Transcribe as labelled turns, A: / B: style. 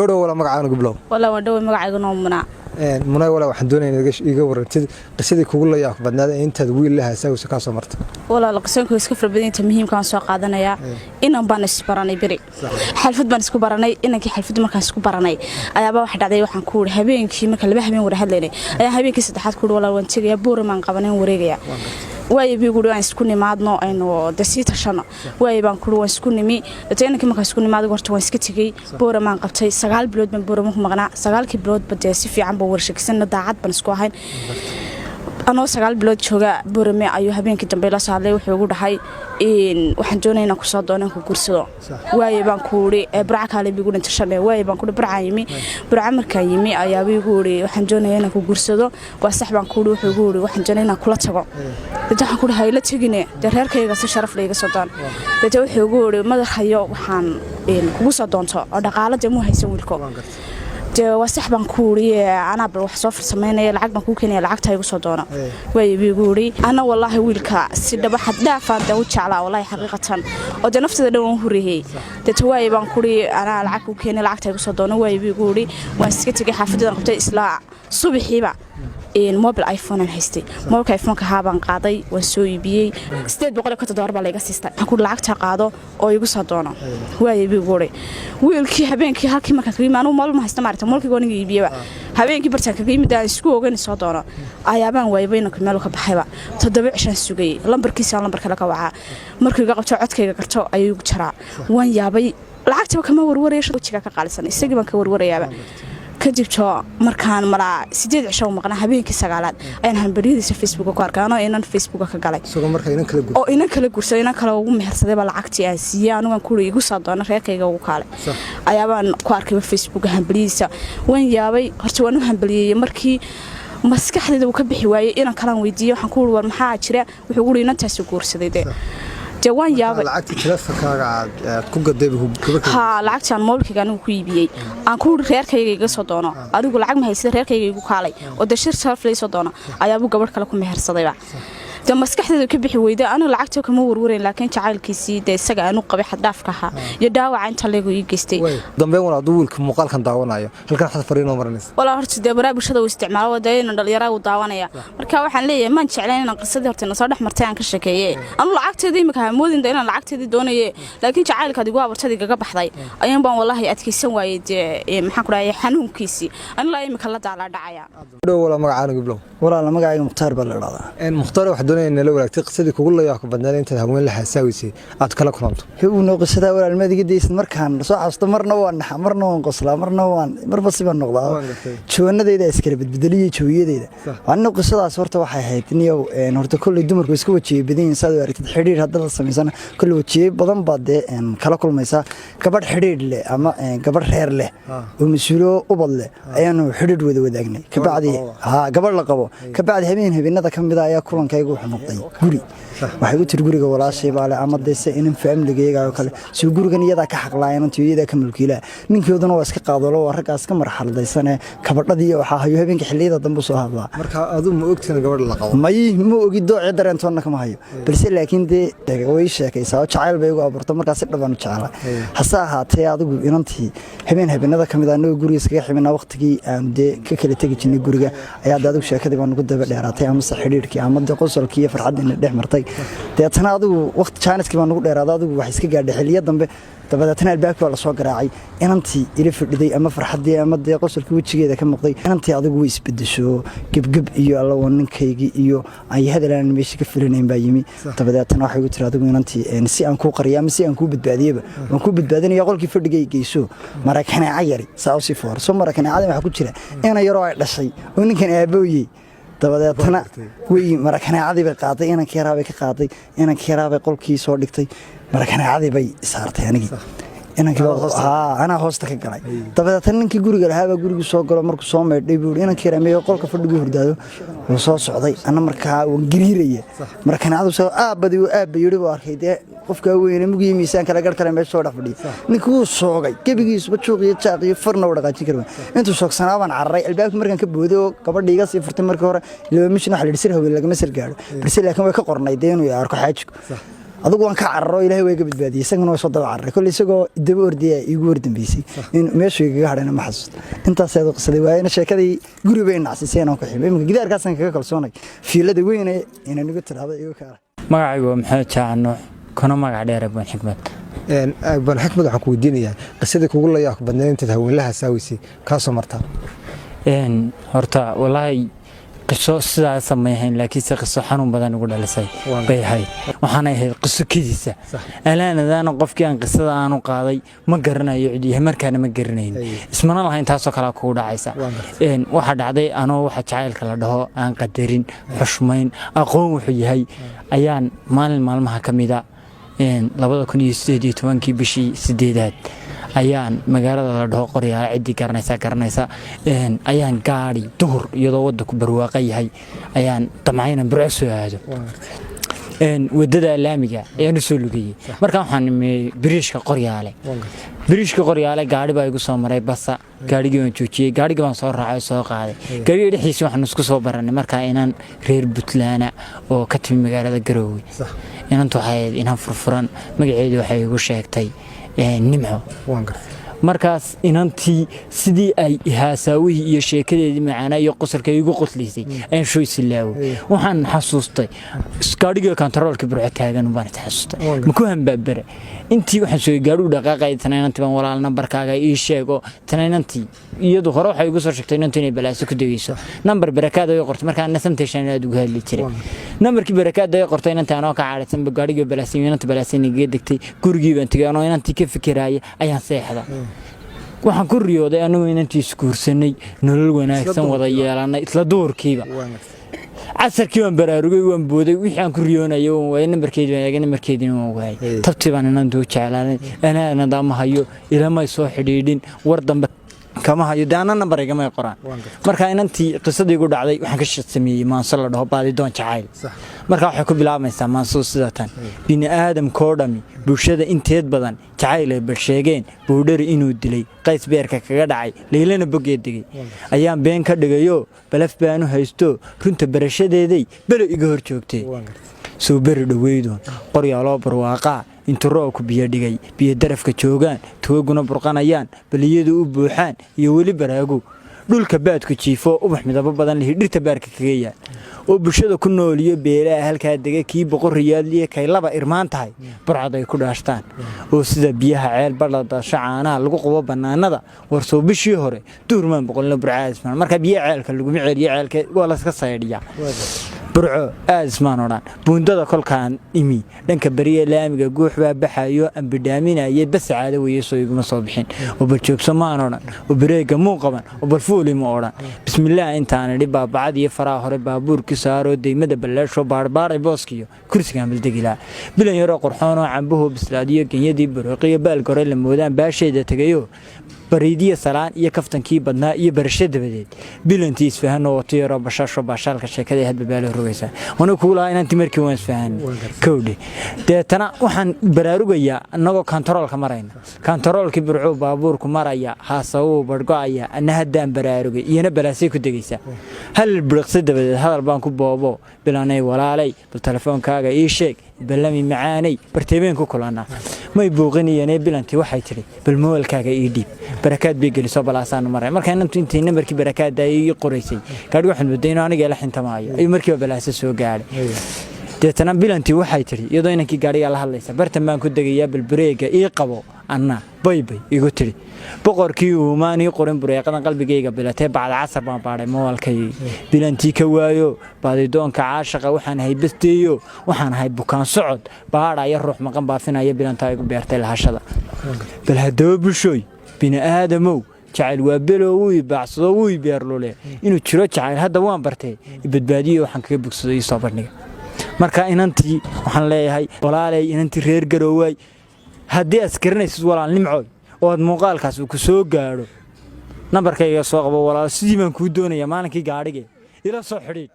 A: Dhow wala, magacaaga gublow.
B: Walaa, waan dhowey. Magacayga noo Munaa.
A: Munaa walaa, waxaan doonaya inaad iga warantid qisadii kugu la yaabka badnaada ee intaad wiil la hasaawisa kaa soo martay.
B: Walaal, qisooyinka iska fara badan inta muhiimkaan soo qaadanayaa. Inan baan isbaranay beri, xalfad baan isku baranay inankii. Xalfadda markaan isku baranay ayaabaa waxa dhacday, waxaan ku uri habeenkii marka 2 habeen wada hadlaynay ayaa habeenkii saddexaad ku uri: "Walaal, waan tegayaa, Buuramaan qabanay, waan wareegayaa." Waaye bii guri, waan isku nimaadno, aynu de sii tashano. Waaye baan kuri, waan isku nimi. Dee inankii markaan isku nimaad, horta waan iska tegey, Booramaan qabtay. 9 bilood baan Boorama ku maqnaa. Sagaalkii biloodba dee si fiican baan warshakisanna, daacad baan isku ahayn. Anoo 9 bilood jooga Boorame ayuu habeenkii dambe la soo hadlay. Wuxuu igu dhahay: "Waxaan doonaya inaan kusoo doono, ku guursado." Waaye baan ku uri. "Burca kaale," bigu dhintashanle. Waaye baan ku uri. Burcaan yimi. Burca markaan yimi ayaaba igu uri: "Waxaan doonaya inaan ku guursado." "Waa sax," baan ku uri. Wuxuu igu uri: "Waxaan doonaya inaan kula tago." Deeta waxaan ku uri: "Hayla tegine, dee reerkayga si sharaf la iga soo doon." Deeta wuxuu igu uri: "Madaxayo waxaan kugu soo doonto oo dhaqaalo dee muu haysan wiilko." "Dee waa sax," baan ku uri, "anaa bal wax soo farsamaynaya, lacag baan kuu keenaya, lacagta igu soo doono." Waay bii igu uri. Ana wallaahi wiilka si dhaba xad dhaafaan dee u jeclaa, wallaahi xaqiiqatan, oo dee nafteeda dhan waan huriyey. Deeta "Waay," baan ku uri, "anaa lacag kuu keenay, lacagta igu soo doono." "Waay," bii igu uri. Waan iska tegey, xaafadeedan qabtay. Isla subaxiiba mobile iPhone aan haystay, mobilka iPhone-ka ahaa baan qaaday, waan soo iibiyey. $850 baa layga siistay. Waxaan ku lacagta qaado oo igu soo doono. Waayay bii uri. Wiilkii habeenkii halkii markaan kaga yimi, anugu mobil ma haysta, maaragta, mobilkii aniga iibiyaba, habeenkii bartaan kaga yimid aan isku ogeyn soo doono ayaabaan waayaba inanka meel ka baxayba. 7 cishaan sugayey. Lambarkiisa lambar kale ka wacaa, markuu iga qabto, codkayga garto ayuu igu jaraa. Waan yaabay. Lacagtaba kama warwaraya, wejigaa ka qaalisan, isagii baan ka warwarayaaba. Kadib to markaan malaa 8 cisho maqnaa, habeenkii sagaalaad ayaan hambaryadiisa Facebooka ku arkay, anoo inan Facebooka ka galay oo inan kala guursaday, inan kale ugu mehersadayba lacagtii aan siiyey anugan kuri igu soo doono, reerkayga ugu kaale, ayaabaan ku arkayba Facebooka hambaryadiisa. Waan yaabay. Horta waan u hambaliyeeyey. Markii maskaxdayda uu ka bixi waayey, inan kalaan weydiiyey. Waxaan ku uri: "War maxaa jira?" Wuxuu uri inantaasi guursaday. Dee waan yaabay. Haa, lacagtii aan mobilkayga anigu ku iibiyey, aan ku uri reerkayga iga soo doono, adigu lacag ma haysida, reerkayga igu kaalay oo dee shir sharaf lay soo doono, ayaabuu gabadh kale ku mehersadayba. Dee maskaxdeeda ka bixi weyda. Anigu lacagta kama warwarayn, laakiin jacaylkiisii dee isaga aanu qabay xaddhaafka ahaa iyo dhaawaca inta leegu ii geystay.
A: Dambeyn wala, hadduu wiilka muuqaalkan daawanayo, halkan xad fariinoo marinaysa?
B: Walaa, horta dee baraa bulshada uu isticmaalo, dee inuu dhalinyarada uu daawanaya. Marka waxaan leeyahay, maan jeclayn inaan qisadii horta ina soo dhex martay aan ka sheekeeye. Anu lacagteedii imika hamoodin inaan lacagteedii doonaye, laakiin jacaylkaad igu abartad igaga baxday ayaan baan wallaahi adkaysan waayey. Dee maxaan ku dhahay, xanuunkiisii anilaa imika la daalaa dhacaya.
A: Dhow wala, magacaaga giblow.
C: Walaala, magacayga Mukhtaar baa la idhahdaa.
A: Mukhtaar, waxaa doonaya nala wadaagtay qisadii kugu la yaabka badnayd intaad haween la xasaawisay aad kala kulanto.
C: Noo qisadaa walaal, maad iga daysid. Markaan soo xasuusto, marna waan naxa, marna waan qoslaa, marna waan marba sibaan noqdaa. Jawanadayda iskala bedbedeliyo jawiyadeyda. Anina qisadaas horta waxay ahayd niyow, horta kolley dumarku iska wajiye badan yihiin, saad u aragtid. Xidhiir hadda la samaysana, kolley wajiye badan baad dee kala kulmaysaa. Gabadh xidhiidh leh ama gabadh reer leh oo mas-uulo ubad leh ayaanu xidhiidh wada wadaagnay. Kabacdi haa, gabadh la qabo. Kabacdi habeen habeenada ka mid a ayaa kulankayga wuxuu noqday guri. Waxay u tiri: "Guriga walaashay baa leh, ama dee se inan faamiligayga oo kale soo gurigan iyadaa ka xaqlaayanantiyo, iyadaa ka mulkiilaa." Ninkooduna waa iska qaadolo, waa raggaas ka marxaladaysanee kabadhadii waxaa hayo habeenka xilliyada dambe soo hadlaa.
A: Marka aduu ma ogtiin gabadha la qabo?
C: May, ma ogi, doocii dareentoonna kama hayo, balse laakiin dee way sheekaysaa oo jacayl bay igu abuurto. Markaa si dhabaan u jeclaa. Hase ahaatee adigu inantii habeen habeenada ka mid a, anagoo guriga iskaga xibinaa, waqtigii aanu dee ka kala tegi jirnay guriga, ayaa dee adigu sheekadii baa nagu daba dheeraatay, amase xidhiidhkii ama dee qosolkii iyo farxaddiina dhex martay. Deetana adigu waqti jaaniskii baa nagu dheeraaday, adigu waxay iska gaadhay xilliyo dambe. Dabadeetna albaabkii baa lasoo garaacay. Inantii ila fadhiday ama farxaddii ama dee qosolkii wejigeeda ka muuqday, inantii adigu way isbedesho. Gebgeb iyo alla ninkaygii iyo ay hadal aan meesha ka filanayn baa yimi. Dabadeetna waxay igu tiri adigu inantii: "Si aan kuu qariyo ama si aan kuu badbaadiyaba, waan kuu badbaadinaya, qolkii fadhigay geyso, marakaneeca yari saa usii foorso. Marakaneecada waxaa ku jira ina yaroo ay dhashay oo ninkan aabooyey." Dabadeetna way marakaneecadii bay qaaday, inankii yaraa bay ka qaaday, inankii yaraa bay qolkii soo dhigtay, marakaneecadii bay saartay anigii. Anaa hoosta ka galay. Dabadeetna ninkii guriga lahaabaa gurigii soo galo. Markuu soo maydhay buu inankii yaraa meeyo? Qolka fadhiguu hurdaado. Wuu soo socday. Ana markaa waan gariiraya. Marakaneecadu soo aabbadii uu aabba yidhi buu arkay. Dee qofkaa weyne mugiyo miisaan kale gar kale meesha soo dhex fadhiya. Ninkii wuu soogay gebigiisuba, juuq iyo jaaq iyo farna u dhaqaajin kari. Intuu soogsanaa baan cararay. Albaabkii markaan ka booday oo gabadha iga sii furtay, markii hore laba mishin waxa la yidhi sir haween lagama sir gaadho, balse laakiin way ka qornay dee inuu arko xaajigu. Adugu waan ka cararo, Ilaahay waa iga badbaadiyey, isagana waa soo daba cararay. Kolley isagoo daba ordaya iigu wardambeysay in meeshuu igaga hadhayna ma xasuusto. Intaas ayaad qisaday waayena. Sheekadii guri bay nacsiisay inaan ku ximo. Iminka gidaarkaasaan kaga kalsoonay fiilada weyne inaan igu tidhaahdo igu kaala.
D: Magacaygu waa Maxamed Jaacan Nuux, kuna magac dheer Abwaan Xikmad.
A: Abwaan Xikmad, waxaan ku weydiinayaa qisadii kugu la yaabka badneed intaad haweenlaha saaweysay kaasoo martaa.
D: Horta walaahi qiso sidaasa may ahayn, laakiinse qiso xanuun badan igu dhalisay bay ahayd. Waxaanay ahayd qiso kediisa alaanadaana qofkii aan qisada aanu qaaday ma garanayo cid yahay, markaana ma garanayn, ismana lahayn taasoo kalea kugu dhacaysa. Waxaa dhacday anoo waxa jacaylka la dhaho aan qadarin, xushmayn, aqoon wuxuu yahay, ayaan maalin maalmaha ka mida 2018-kii bishii sideedaad ayaan magaalada la dhaho Qoryaala, ciddii garanaysa garanaysa, ayaan gaadhi duhur iyadoo waddanku barwaaqa yahay ayaan damcayna Burco soo aado. Wadada laamiga ayaan u soo lugayey. Markaan waxaan nimi biriishka Qoryaale, biriishka Qoryaale gaadhi baa igu soo maray basa. Gaadhigii waan joojiyey, gaadhigii baan soo raacay oo soo qaaday. Gaadhigii dhexdiisa waxaan isku soo barannay markaa inaan reer Puntland oo ka timi magaalada Garoowe. Inantu waxay ahayd inan furfuran, magaceedu waxay igu sheegtay Nimco. Markaas inantii sidii ay haasaawihii iyo sheekadeedii macaanaa iyo qosolka igu qoslaysay ayaan shoo isilaawo. Waxaan xasuustay gaadhigii kontaroolka Burco taagan baan is xasuustay maku hambaabare. Intii waxaan soo gaadhigu dhaqaaqay, tana inantii baan, "Walaal, nambarkaaga ii sheego." Tana inantii iyadu hore waxay igu soo sheegtay inantu inay Balaaso ku degeyso. Nambar Barakaada ay qortay. Markaa nasamteeshan aad ugu hadli jiray nambarkii Barakaada ay qortay. Inantii anoo ka caadhaysanba gaadhigii Balaasin, inanta Balaasin igaga degtay. Gurigii baan tegay, anoo inantii ka fikiraaya ayaan seexda. Waxaan ku riyooday anagoo inantii isguursanay, nolol wanaagsan wada yeelanay. Isla duhurkiiba casarkii waan baraarugay, waan booday. Wixii aan ku riyoonayay waan waayay. Nambarkeedii baan eegay, nambarkeediina waan waayay. Tabtii baan inantuu jeclaaday. Anaa nadaama hayo, ilamay soo xidhiidhin, war dambe kama hayo dee, anna nambar igamay qoraan. Marka inantii qisadii igu dhacday waxaan ka sameeyey maanso la dhaho Baadidoon Jacayl. Marka waxay ku bilaabmaysaa maansadu sida tan: Bini aadamkoo dhami, bulshada inteed badan, jacayl ay bal sheegeen Boodhari inuu dilay, Qays beerka kaga dhacay, Leylana boggee degay, ayaan been ka dhigayo, balaf baanu haysto, runta barashadeeday belo iga hor joogtee. Soo beri dhoweydoon Qoryaaloo barwaaqaa, intuu roobku biyo dhigay, biyo darafka joogaan, tugaguna burqanayaan, baliyadu u buuxaan iyo weli baraago, dhulka baadku jiifo, ubax midabo badan lihi dhirta baarka kaga yaal, oo bulshada ku nooliyo beelaha halkaa dega, kii boqorriyaadliyo kay laba irmaan tahay burcad ay ku dhaashtaan, oo sida biyaha ceel badhadasho caanaha lagu qubo bannaanada, warsoo bishii hore duurmaan boqolna Burco aadismaan. Marka biyaha ceelka laguma celiyo, ceelka waa layska saydhiyaa. Burco aadismaan odhan. Buundada kolkaan imi dhanka beriya laamiga, guux baa baxayo ambidhaaminayay, bas caado weye, soo iguma soo bixin oo baljoogso maan odhan, oo bareega muu qaban, oo balfuuli ma odhan. Bismillaah intaan idhi, baabacad iyo faraha hore baabuurkii saaroo, deymada balleeshoo, baarbaaray booskiyo kursigaan baldegilaa. Bilan yaroo qurxoonoo cambuhu bislaadiyo, genyadii barooqiyo baalka hore la moodaan baasheeda tegayo. Bariidiya salaan iyo kaftankii badnaa iyo barasho dabadeed, bilantii isfahanoo wato yaroo bashaasho baashaalka sheekada hadba baalo rogaysaa. Wana kugu lahaa inantii markii waan isfahan kowdhe. Deetana waxaan baraarugayaa annagoo kantaroolka marayna. Kantaroolkii Burcuu baabuurku maraya, haasawuu barhgo'aya, anna haddaan baraarugay, iyana Balaasay ku degaysaa. Hal biriqsi dabadeed hadal baan ku boobo: "Bilanay walaalay, bal telefoonkaaga ii sheeg, ballami macaanay, barteebeen ku kulannaa?" May buuqinayane, bilantii waxay tidhi, "Bal moolkaaga ii dhiib." Barakaad bay geliso, Balaasaanu maray. Marka inantu intay nambarkii Barakaadda ii qoraysay gaadhi, waxaan mooday inuu aniga ila xintamaayo, ayuu markiiba Balaasa soo gaadhay. Deetana bilantii waxay tidhi, iyadoo inankii gaadhigaa la hadlaysa, "Bartan baan ku degayaa, bal bareega ii qabo." Anna baybay igu tidhi. Boqorkii uumaan ii qorin bureeqadan qalbigayga bilatee. Bacda casar baan baadhay moolkaygii, bilantii ka waayo. Baadidoonka caashaqa waxaan ahay basteeyo, waxaan ahay bukaan socod baadhaya, ruux maqan baafinaya, bilantaa igu beertay lahashada. Bal haddaba bulshooy, bini aadamow, jacayl waa below, wuu i baacsado, wuu i beerlule. Inuu jiro jacayl hadda waan bartee, badbaadiyo waxaan kaga bogsado ii soo bandhiga. Marka inantii waxaan leeyahay, walaalay, inantii reer Garoowaay, haddii aad garanaysid walaal Nimcooy oo aad muuqaalkaas uu ku soo gaadho, nambarkayga soo qabo walaal. Sidii baan kuu doonayaa maalinkii gaadhige ila soo xidhiidh.